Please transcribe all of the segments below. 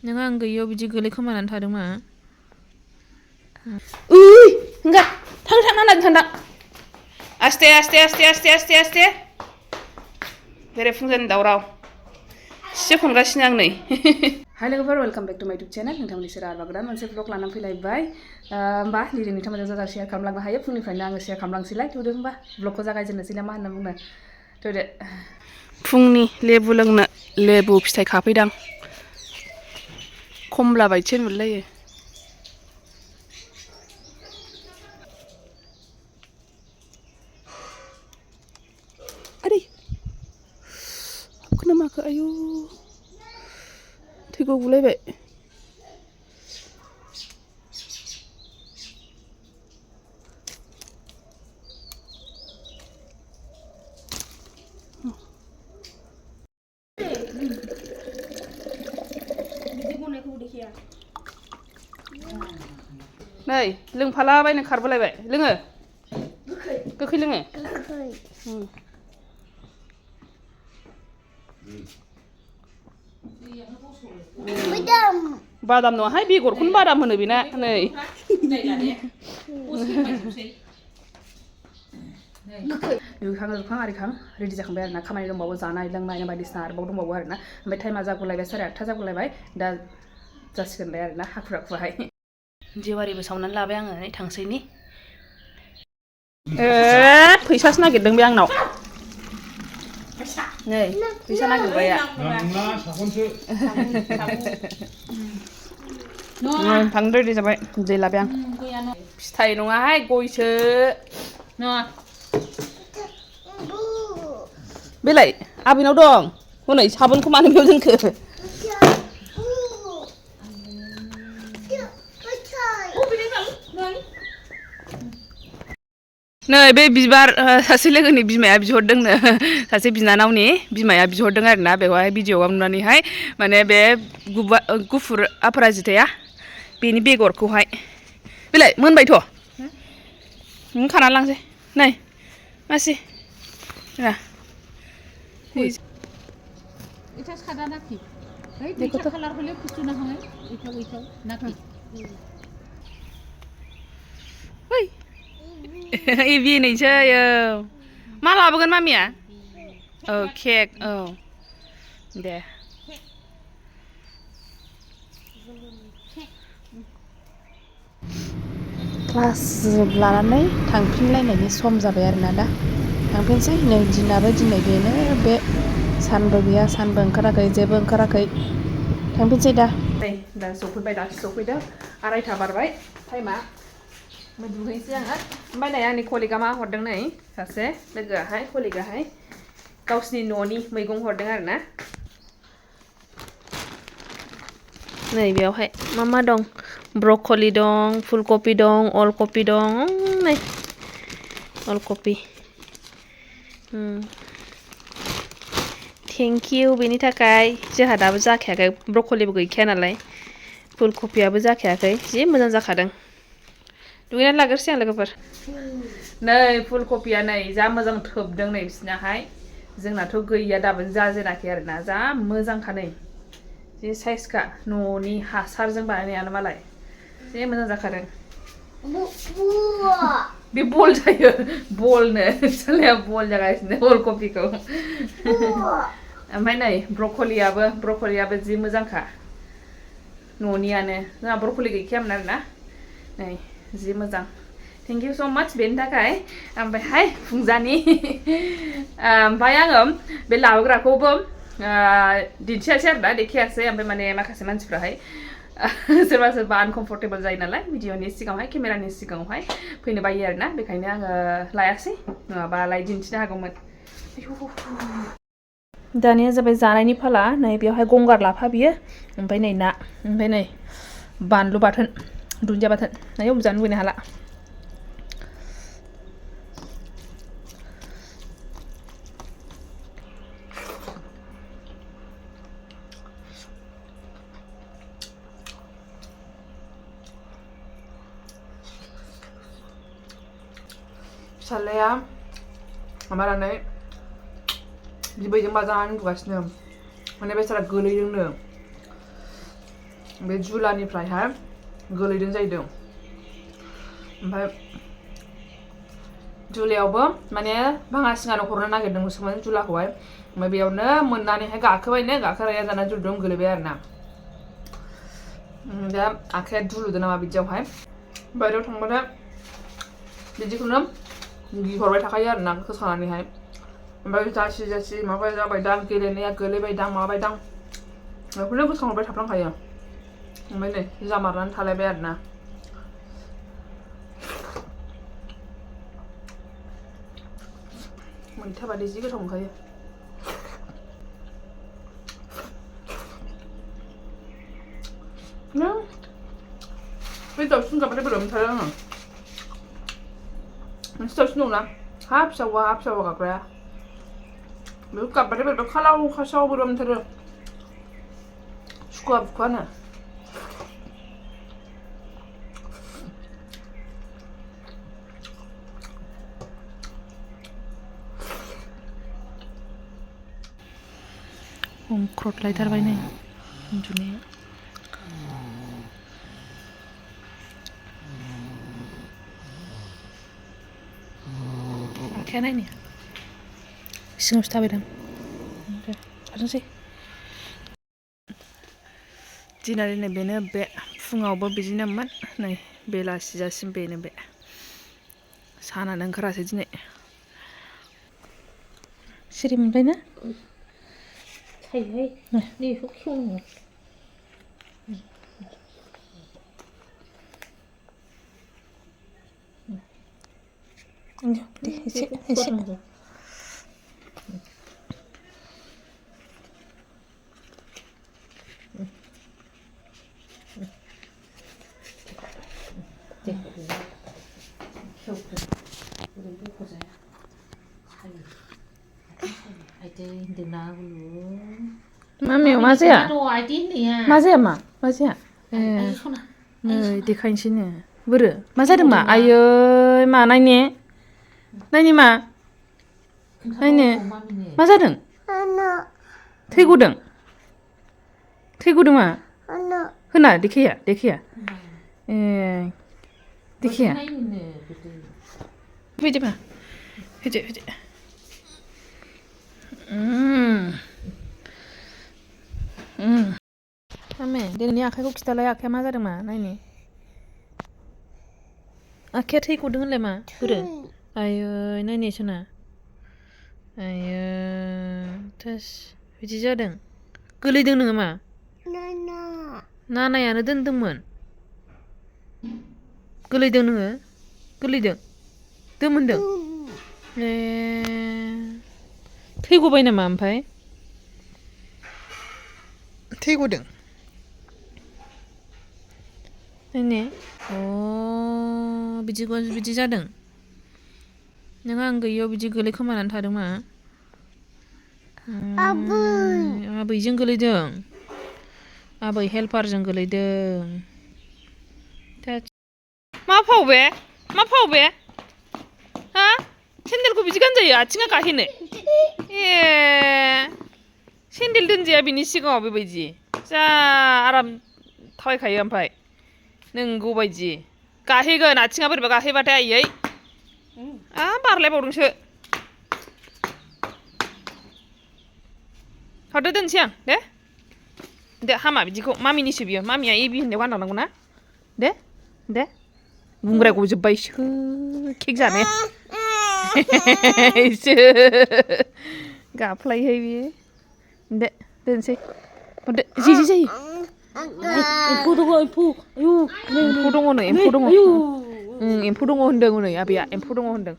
नों आं गैयियाव बिदि गोलैखोमानानै थादों मा ओइ होंगा थां नांगोन आस्ते आस्ते आस्ते आस्ते आस्ते आस्ते बेरेफुंजानि दावराव एसे खनगासिनो आं नै हाय लोगोफोर वेलकाम बेक टु माय इउटुब चेनेल नोंथांमोननि सेराव आरोबाव गोदान मोनसे ब्लग लानानै फैलायबाय होमबा दिनै नोंथांमोनजों जाजा शेयार खालामलांनो हायो फुंनिफ्रायनो आङो शेयार खालामलांसैलाय थौदो होमबा ब्लगखौ जागायजेननोसै ना मा होनना बुङो थौदो फुंनि लेबु लोंनो लेबु फिथाइ खाफैदां खमला बायदिसो मोनलायो आदै हाबखोना माखो आयु थै गगुलायबाय नै लोंफालाबायनो खारबोलायबाय लोङो गोखै लोङो बादाम नङाहाय बेगरखौनो बादाम होनो बेना नै दुगैखां लोबखां आरिखां रेडि जाखांबाय आरोना खामानि दंबावो जानाय लोंनाय बायदिसिना आरोबाव दंबावो आरोना ओमफ्राय टाइमा जागुलायबाय 8:30 जागुलायबाय दा जासिगोनलाय आरोना हाखु दाखुहाय जेवारिबो सावनानै लाबाय आङो थांसैनि फैसासो नागिरदों बे आंनाव नै फैसा नागिरबाया थांनो रेडि जाबाय दै लाबाय आं फिथाइ नङाहाय गयसो बेलाय आबैनाव दं हनै साबोनखौ मानो बेयाव दोनखो नै बे बिबार सासे लोगोनि बिमाया बिहरदोंनो सासे बिनानावनि बिमाया बिहरदों आरोना बेवहाय भिडिअ'आव नुनानैहाय माने बे गुफुर अपराजिताया बेनि बेगरखौहाय बेलाय मोनबायथ' खाना लांसै नै मासि এটা সাদা নাকি এই দুইটা কালার হলে কিছু না হয় এটাও নাকি ওই এই बेनोसै मा लाबोगोन मामिया औ केक औ दे क्लास लानानै थांफिनलायनायनि सम जाबाय आरोना दा थांफिनसै नै दिनाबो दिनै बेनो बे सानबो गैया सानबो ओंखाराखै जेबो ओंखाराखै थांफिनसै दा नै दा सफैबाय दासो सफैदों 2:30 बारबाय टाइमा दुगैनोसै आङो ओमफ्राय नै आंनि कलिगा मा हरदों नै सासे लोगोआहाय कलिगाहाय गावसिनि न'नि मैगं हरदों आरोना नै बेयावहाय मा दं ब्रकलि दं फुलकपि दं अलकपि दं नै अलकपि थेंक इउ बेनि थाखाय जोंहा दाबो जाखायाखै ब्रकलिबो गैखाया नालाय फुलकपियाबो जाखायाखै जि मोजां जाखादों दुगैनानै लाग्रोसै आं लोगोफोर नै फुलकपिया नै जा मोजां थोबदों नै बिसिनाहाय जोंनाथ' गैया दाबो जाजेनाखै आरोना जा मोजांखा नै जि साइजखा न'नि हासारजों बानायनायानो मालाय जि मोजां जाखादों बे बल जायो बलनो फिसालाया बल जागासिनो अलकपिखौ ओमफ्राय नै ब्रकलियाबो जि मोजांखा न'नियानो जोंहा ब्रकलि गैखायामोन आरोना नै जि मोजां थेंक इउ स' माच बेनि थाखाय ओमफ्रायहाय फुंजानि ओमफ्राय आङो बे लाबोग्राखौबो दिन्थियासै आरोना देखायासै ओमफ्राय माने माखासे मानसिफ्राहाय सोरबा सोरबा आनकमफर्टेबल जायो नालाय भिडिअ'नि सिगाङावहाय केमेरानि सिगाङावहाय फैनो बायो आरोना बेखायनो आङो लायासै नङाबालाय दिन्थिनो हागौमोन दानिया जाबाय जानायनि फाला नै बेयावहाय गंगार लाफा बियो ओमफ्राय नै ना ओमफ्राय नै बानलु बाथोन दुन्दिया बाथोन नायाव जानो लुबैनो हाला फिसालाया माबानानै बिबैजों बाजानानै उन्दुगासिनो माने बेसारा गोलैदोंनो बे जुलानिफ्रायहाय गोलैदों जाहैदों ओमफ्राय जुलायावबो माने भाङा सिङानो हरनो नागिरदोंमोन जुलाखौहाय ओमफ्राय बेयावनो मोननानैहाय गाखोबायनो गाखोराया दाना जुलदुम गोलैबाय आरोना दा आखाइया दुलुदो नामा बिदियावहाय बायहेरायाव थांबाथाय बिदिखौनो गिहरबाय थाखायो आरोना गोसोखांनानैहाय ओमफ्राय जासि जासि माबा जाबायदां गेलेनाया गोलैबायदां माबायदां बेखौनो गोसोखांहरबाय थाफ्लांखायो ओमफ्राय नै जामारनानै थालायबाय आरोना मैथा बादि जि गोथाव मोनखायो बे दाउसिन गाबबाथाय बोरैबा मोनथारो आङो मोनसे दाउसिन दंना हा फिसावा गाबग्राया बेखौ गाबबाथाय बोरैबा खालाव खासाव बोरैबा मोनथारो सुखुवा बुखुवानो हमख्रदलायथारबाय नै उन्दुनाया आखाया नायनो सिङावसो थाबायदां थाथोंसै दिना दिनै बेनो बे फुङावबो बिदिनोमोन नै बेलासि जासिम बेनो बे सानानो ओंखारासै दिनै सिरि मोनबाय ना थायोहाय नैखौ खेवनांगौ दे एसे मामियाव मा जाया मा जाया मा जाया नै देखायनोसैनो बोरो मा जादों मा आयै मा नायने मा नायनो मा जादों थै गदों मा होना देखाया ए देखाया फैदो मा फैदो मामे दिनैनि आखाइखौ खिथालाय आखाइया मा जादों मा नायनो आखाइया थै गदों होनलाय मा बोरो आयै नायनो सना आयै थोस बिदि जादों गोलैदों नोङो मा नानायानो दोनदोंमोन गोलैदों नोङो दोमोनदों थै गबाय नामा ओमफ्राय थै गदों नायने बिदि जादों नों आं गैयियाव बिदि गोलैखोमानानै थादों मा आबैजों गोलैदों आबै हेल्पारजों गोलैदों मा फाव बे हा सेन्देलखौ बिदि गानजायो आथिङा गाहेनो सेन्देल दोनजाया बिनि सिगाङाव बेबायदि जा आराम थाबायखायो ओमफ्राय नोंगौ बायदि गाहेगोन आथिङा बोरैबा गाहेबाथाय आयै बारलायबावदोंसो हरदो दोनसै आं दे हामा बिदिखौ मामिनिसो बियो मामिया एबि होननायाव गानलांनांगौ ना दे बुंग्रा गजोब्बायसो केक जानो गाफ्लायोहाय बियो दे दोनसै हरदो जे जायो एम्फौ दङ एम्फौ दङ होनदों नै आबैया एम्फौ दङ होनदों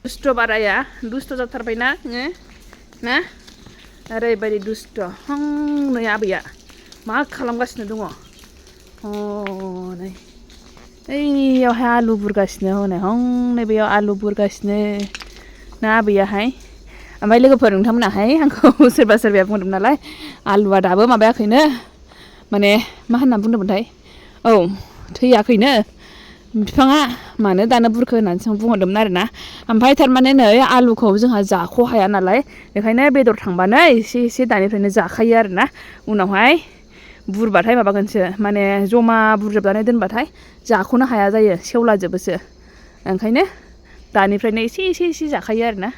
दुस्ट बाराया दुस्ट जाथारबायना ना ओरैबायदि दुस्ट नै आबैया मा खालामगासिनो दङ नै ओइयावहाय आलु बुरगासिनो हनै नैबेयाव आलु बुरगासिनो ना आबैयाहाय ओमफ्राय लोगोफोर नोंथांमोनाहाय आंखौ सोरबाया बुंदोंमोन नालाय आलुआ दाबो माबायाखैनो माने मा होनना बुंदोंमोनथाय थैयाखैनो बिफाङा मानो दानो बुरखो होननानै जों बुंहरदोंमोन आरोना ओमफ्राय थारमाने नै आलुखौ जोंहा जाख' हाया नालाय बेखायनो बेदर थांबानो एसे एसे दानिफ्रायनो जाखायो आरोना उनावहाय बुरबाथाय माबागोनसो माने जमा बुरजोबनानै दोनबाथाय जाख'नो हाया जायो सेवलाजोबोसो ओंखायनो दानिफ्रायनो एसे एसे एसे जाखायो आरोना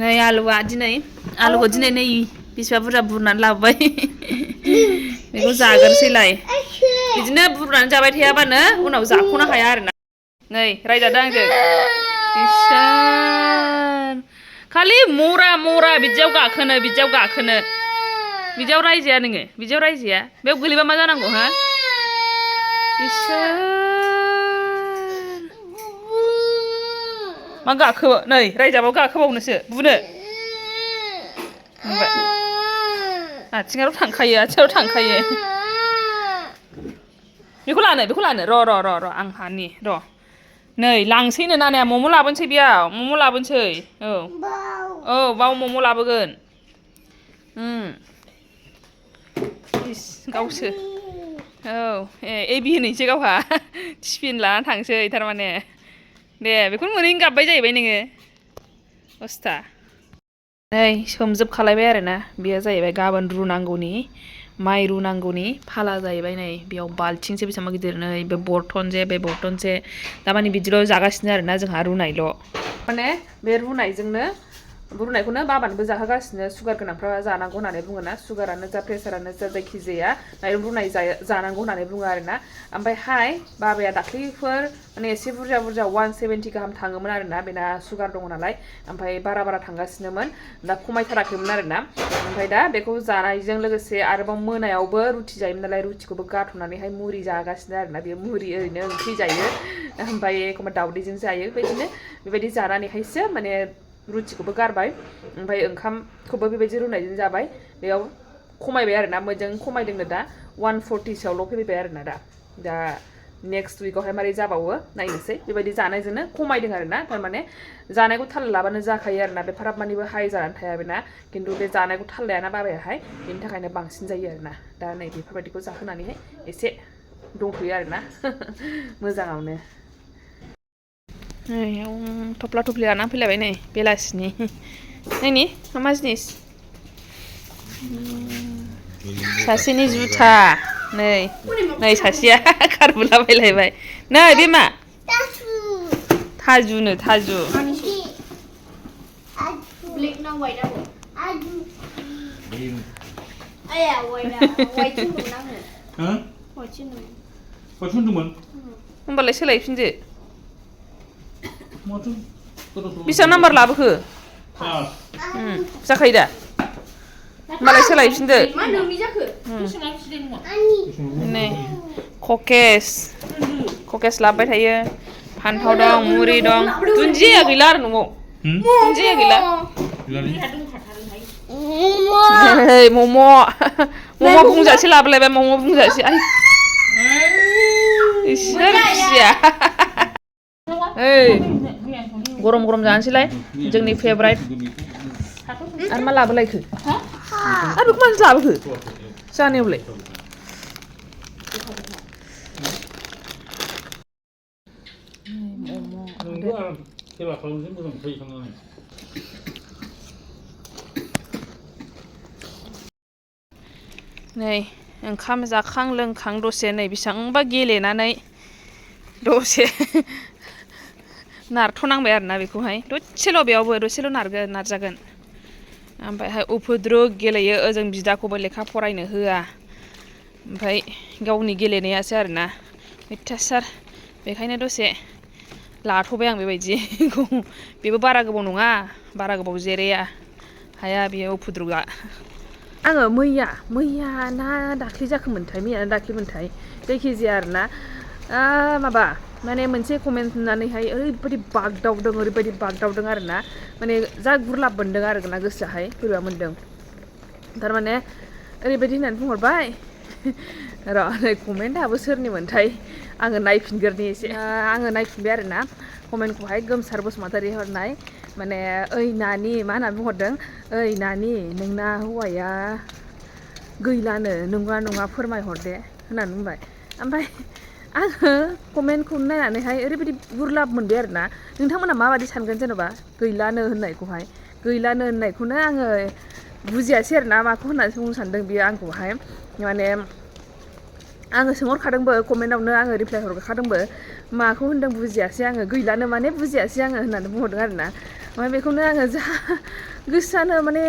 नै आलुआ आलुखौ दिनै नै बेसेबा बुरजा बुरनानै लाबोबाय बेखौ जागोरसैलाय बिदिनो बुरनानै जाबाय थायाबानो उनाव जाख'नो हाया आरोना नै रायजादों आंजों इसोर खालि मरा बिदियाव गाखोनो बिदियाव रायजाया नोङो बिदियाव रायजाया बेयाव गोलैबा मा जानांगौ हा इसोर मा गाखो नै रायजाबाव गाखोबावनोसो बुनो आथिङाव थांखायो बेखौ लानो र' आं हानि र' नै लांसैनो नानाया मम' लाबोनोसै बेयाव मम' लाबोनोसै औ बाव मम' लाबोगोन गावसो औ ए बि होनोसै गावहा टिफिन लानानै थांसै थारमाने दे बेखौनो मोनैनो गाबबाय जाहैबाय नोङो अस्था नै सोमजोबखालायबाय आरोना बेयो जाहैबाय गाबोन रुनांगौनि माइ रुनांगौनि फाला जाहैबाय नै बेयाव बाल्थिंसे बेसेबां गिदिर नै बे बर्तनसे दामानि बिदिल' जागासिनो आरोना जोंहा रुनायल' माने बे रुनायखौनो बाबानोबो जाहोगासिनो सुगार गोनांफ्रा जानांगौ होननानै बुङोना सुगारानो जा प्रेसारानो जा जायखिजाया माइरं रुनाय जानांगौ होननानै बुङो आरोना ओमफ्रायहाय बाबाया दाख्लैफोर माने एसे बुरजा 170 गाहाम थाङोमोन आरोना बेना सुगार दङ नालाय ओमफ्राय बारा थांगासिनोमोन दा खमायथाराखैमोन आरोना ओमफ्राय दा बेखौ जानायजों लोगोसे आरोबाव मोनायावबो रुटि जायोमोन नालाय रुटिखौबो गारथ'नानैहाय मुरि जागासिनो आरोना बेयो मुरि ओरैनो ओंख्रि जायो ओमफ्राय एखमबा दावदैजों जायो बेबायदि जानानैहायसो माने रुटिखौबो गारबाय ओमफ्राय ओंखामखौबो बेबायदि रुनायजों जाबाय बेयाव खमायबाय आरोना मोजां खमायदोंनो दा 140सोआवल' फैबाय आरोना दा नेक्स्ट उइकआवहाय मारै जाबावो नायनोसै बेबायदि जानायजोंनो खमायदों आरोना थारमाने जानायखौ थाल लाबानो जाखायो आरोना बे फाराबमानिबो हाइ जानानै थाया बेना खिन्थु बे जानायखौ थाल लायाना बाबायाहाय बेनि थाखायनो बांसिन जायो आरोना दा नै बेफोरबायदिखौ जाहोनानैहाय एसे दंथ'यो आरोना मोजाङावनो नै थफ्ला थफ्लि लानानै फैलायबाय नै बेलासिनि नायनि मा जिनिस सासेनि जुथा नै सासेया खारबोलाबायलायबाय नै बे मा थाजु होमबालाय सोलायफिनदो बेसेबां नाम्बार लाबोखो जाखायो दा होमबालाय सोलायफिनदो नै ककेस लाबोबाय थायो फान्थाव दं मुरि दं दुन्दिया गैला आरो न'आव दुन्दिया गैला मम' बुंजासे लाबोलायबाय मम' बुंजासे इसोर खुसिया गरम जानोसैलाय जोंनि फेभराइट आरो मा लाबोलायखो आरो बेखौ मानो लाबोखो जानायावलाय नै ओंखाम जाखां लोंखां दसे नै बेसेबांबा गेलेनानै दसे नारथ'नांबाय आरोना बेखौहाय दसेल' बेयावबो दसेल' नारजागोन ओमफ्रायहाय उफुद्रुग गेलेयो ओजों बिदाखौबो लेखा फरायनो होआ ओमफ्राय गावनि गेलेनायासो आरोना अयथासार बेखायनो दसे लाथ'बाय आं बेबायदिखौ बेबो बारा गोबाव नङा बारा गोबाव जिराया हाया बेयो उफुद्रुगआ आङो मैया ना दाख्लि जाखोमोनथाय मैया ना दाख्लिमोनथाय जायखिजाया आरोना माबा माने मोनसे कमेन्ट होननानैहाय ओरैबायदि बागदावदों आरोना माने जा गुरलाब मोनदों आरोना गोसोआहाय बोरैबा मोनदों थारमाने ओरैबायदि होननानै बुंहरबाय र' नै कमेन्टआबो सोरनिमोनथाय आङो नायफिनग्रोनि एसे आङो नायफिनबाय आरोना कमेन्टखौहाय गोमसार बसुमतारी हरनाय माने ओइ नानि मा होननानै बुंहरदों ओइ नानि नोंना हौवाया गैलानो नंगौना नङा फोरमायहरदे होननानै बुंबाय ओमफ्राय आङो कमेन्टखौ नायनानैहाय ओरैबायदि गुरलाब मोनबाय आरोना नोंथांमोना माबायदि सानगोन जेनेबा गैलानो होननायखौनो आङो बुजियासै आरोना माखौ होननानै बुंनो सानदों बियो आंखौहाय माने आङो सोंहरखादोंबो कमेन्टआवनो आङो रिप्लाइ हरखादोंबो माखौ होनदों बुजियासै आङो गैलानो माने बुजियासै आङो होननानै बुंहरदों आरोना ओमफ्राय बेखौनो आङो जा गोसोआनो माने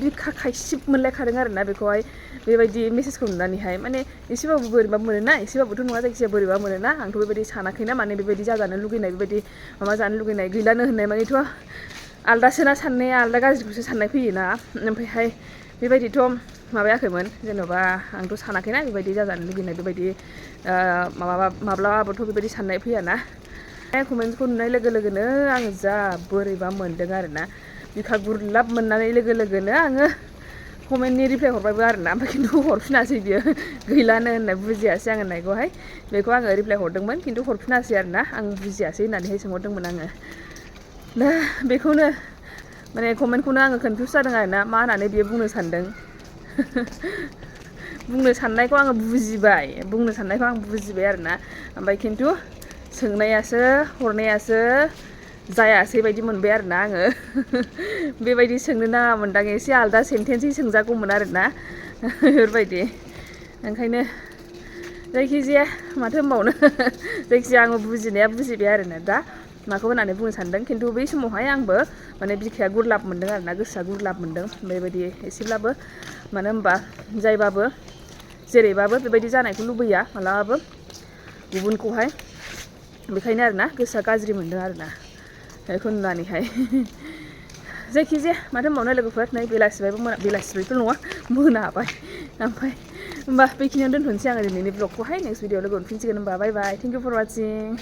बिखा खायसिब मोनलायखादों आरोना बेखौहाय बेबायदि मेसेजखौ नुनानैहाय माने एसेबाबो बोरैबा मोनोना एसेबाबोथ' नङा जायखिजाया बोरैबा मोनोना आंथ' बेबायदि सानाखैना माने बेबायदि जाजानो लुगैनाय बेबायदि माबा जानो लुगैनाय गैलानो होननाय मानेथ' आलदासोना साननाया आलदा गाज्रिखौसो साननाय फैयोना ओमफ्रायहाय बेबायदिथ' माबायाखैमोन जेन'बा आंथ' सानाखैना बेबायदि जाजानो लुगैनाय बेबायदि माब्लाबाबोथ' बेबायदि साननाय फैयाना कमेन्टखौ नुनाय लोगो लोगोनो आङो जा बोरैबा मोनदों आरोना बिखा गुरलाब मोननानै लोगो लोगोनो आङो कमेन्टनि रिप्लाइ हरबायबो आरोना ओमफ्राय खिन्थु हरफिनासै बियो गैलानो होननाय बुजियासै आं होननायखौहाय बेखौ आङो रिप्लाइ हरदोंमोन खिन्थु हरफिनासै आरोना आं बुजियासै होननानैहाय सोंहरदोंमोन आङो दा बेखौनो माने कमेन्टखौनो आङो कनफिउस जादों आरोना मा होननानै बियो बुंनो सानदों बुंनो साननायखौ आङो बुजिबाय आरोना ओमफ्राय खिन्थु सोंनायासो हरनायासो जायासै बायदि मोनबाय आरोना आङो बेबायदि सोंनो नाङामोनदां एसे आलदा सेन्टेन्सै सोंजागौमोन आरोना बेफोरबायदि ओंखायनो जायखिजाया माथो होनबावनो जायखिजाया आङो बुजिनाया बुजिबाय आरोना दा माखौ होननानै बुंनो सानदों खिन्थु बै समावहाय आंबो माने बिखाया गुरलाब मोनदों आरोना गोसोआ गुरलाब मोनदों बेबायदि एसेब्लाबो मानो होनबा जायबाबो जेरैबाबो बेबायदि जानायखौ लुबैया मालाबाबो गुबुनखौहाय बेखायनो आरोना गोसोआ गाज्रि मोनदों आरोना बेखौ नुनानैहाय जायखिजाया माथो होनबावनो लोगोफोर नै बेलासिबायबो नङा मोनाबाय ओमफ्राय होमबा बेखिनियावनो दोनथ'नोसै आङो दिनैनि ब्लगखौहाय नेक्स्ट भिडिअ लोगो मोनफिनसिगोन होमबा बाय बाय थेंक इउ फर वाचिं